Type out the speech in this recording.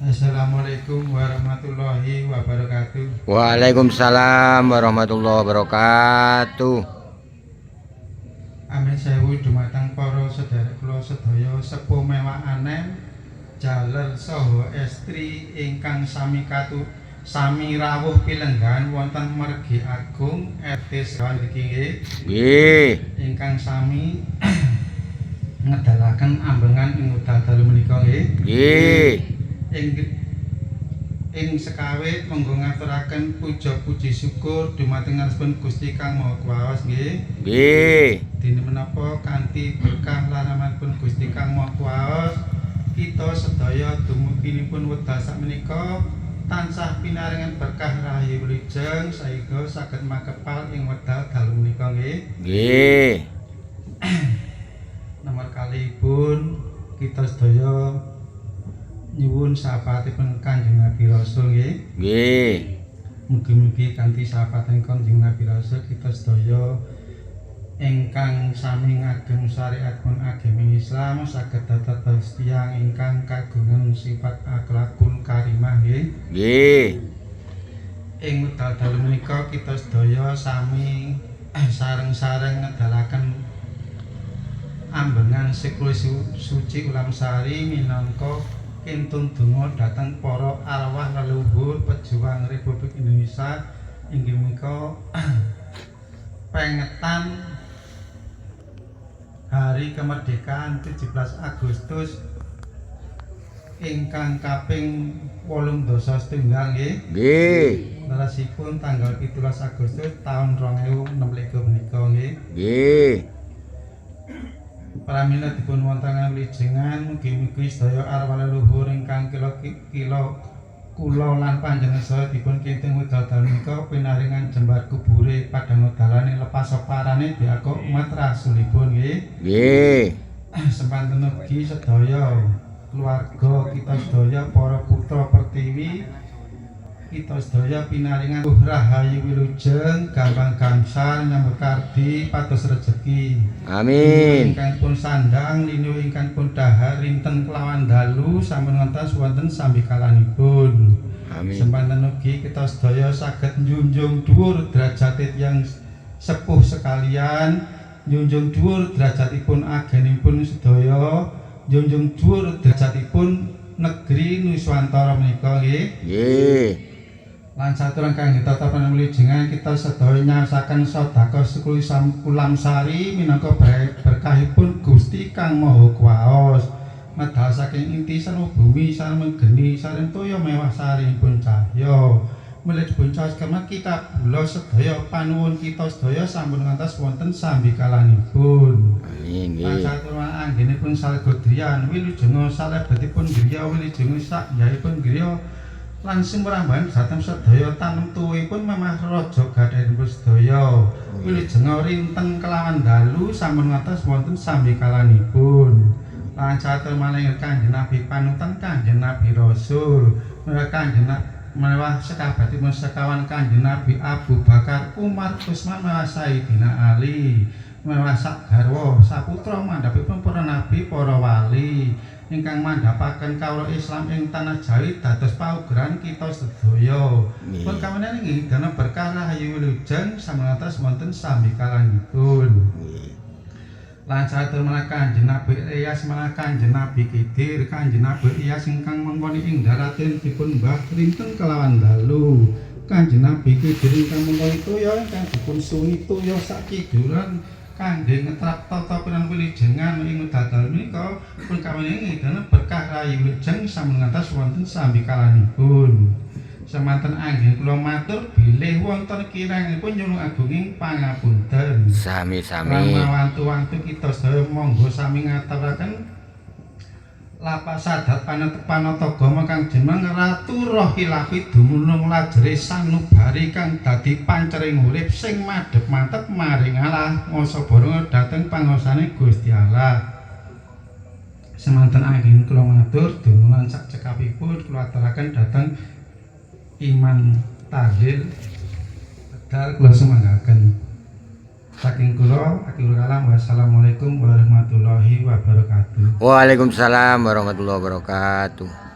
Assalamualaikum warahmatullahi wabarakatuh. Waalaikumsalam warahmatullahi wabarakatuh. Amin sewu dumateng para sedherek kula sedaya sepuh mewah anem, jaler saha estri ingkang sami katu sami rawuh pilenggahan wonten Mergi Agung RT 9 mriki nggih. Nggih. Ingkang sami ngedalaken ambengan ing wekdal dalu menika nggih. Nggih. Ing sekawit monggo ngaturaken puja puji syukur dumateng ngarsanipun Gusti Kang Maha Kuwaos nggih. Nggih. Dene menapa kanthi berkah lan rahmatipun Gusti Kang Maha Kuwaos kita sedaya dumuginipun wekdal sakmenika tansah pinaringan berkah rahayu wilujeng saengga saged makepal ing wekdal dalu menika nggih. Nggih. Nomor kalihipun kita sedaya nyuwun syafaatipun Kanjeng Nabi Rasul nggih. Nggih. Mugi-mugi kanthi syafaatipun Kanjeng Nabi Rasul kita sedaya ingkang sami ngagem syariatipun agami Islam saged dados tiyang ingkang kagungan sifat akhlakul karimah nggih. Nggih. Ing wekdal dalu menika kita sedaya sami sareng-sareng ngedalaken ambengan siklus suci Ulamsari minangka kintun donga dhateng para arwah leluhur pejuang Republik Indonesia inggih menika pengetan Hari Kemerdekaan 17 Agustus ingkang kaping 83 nggih. Nggih. Leresipun tanggal 17 Agustus taun 2026 menika nggih. Nggih. Pramila dipun wontenaken wilujengan, mugi-mugi sedaya arwah leluhur ingkang kila kila kula lan panjenengan sedaya dipun kinten wekdal dalu menika pinaringan jembar kubure, padhang dalane, lepas parane diakuk umat rasulipun nggih. Nggih. Semanten ugi sedaya keluarga kita sedaya, para putra pertiwi kita sedaya pinaringan rahayu wilujeng, gampang gangsal nyambut kardi pados rejeki. Amin. Ingkang pun sandang linu ingkang pun dahar rinten kelawan dalu sampun ngantos wonten sambikalanipun. Amin. Semanten ugi kita sedaya saged njunjung dhuwur derajate tiyang sepuh sekalian, njunjung dhuwur derajatipun agenipun sedaya, njunjung dhuwur derajatipun negeri Nuswantara menika nggih. Nggih. Lan saturang kangge tatapan wilujengan kita sedaya nyaosaken sedekah sekul ulamsari minangka berkahipun Gusti Kang Maha Kuwaos. Medal saking inti sareng bumi sareng geni sareng toya mewah sarinipun cahya. Mulih dipun caos kemat kita kula sedaya panuwun kita sedaya sampun ngantos wonten sambikalanipun. Amin. Lan Nggih. saturang anggenipun salga driyan wilujeng salebetipun griya wilujeng sak njaipun griya lan sumrambahan dhateng sedaya tanem tuwuhipun memah raja gadhahanipun sedaya. Wilujeng rinten kelawan dalu sampun ngantos wonten sambikalanipun. Lan catur maling Kanjeng Nabi panutan Kanjeng Nabi Rasul, menawa Kanjeng mewah sekabatipun sekawan Kanjeng Nabi Abu Bakar, Umar, Utsman, mewah Sayyidina Ali, mewah sak garwa saputra mandhapipun para nabi, para wali ingkang mandhapaken kawruh Islam ing tanah Jawi dados paugeran kita sedaya. Pun kawontenan inggih dana berkah rahayu wilujeng sampun ngantos wonten sambikalanipun. Nggih. Lan satur menawi Kanjeng Nabi Ilyas, menawi Kanjeng Nabi Khidir, Kanjeng Nabi Ilyas ingkang mangkoni ing daratin dipun mbah rinten kelawan dalu. Kanjeng Nabi Khidir ingkang mangkoni toya ingkang dipun suwuni toya sakiduran kangge ngetrap tata piran wilujengan ing wekdal menika pun kawontenan dana berkah rahayu wilujeng sampun ngantos wonten sambikalanipun. Semanten anggen kula matur bilih wonten kirangipun nyuwun agunging pangapunten. Sami-sami. Rama wantu-wantu kita sedaya monggo sami ngaturaken lapak sadat panatagama kang jeneng Ratu Rohilapi dumunung lajere sanubari kang dadi pancering urip sing madhep mantep maring Allah ngasa bareng dhateng pangosane Gusti Allah. Semanten anggen kula matur dumunung sak cekapipun kula aturaken dhateng Iman Tahlil. Wedal kula sumanggaken. Saking kula akhirul kalam, wassalamualaikum warahmatullahi wabarakatuh. Waalaikumsalam warahmatullahi wabarakatuh.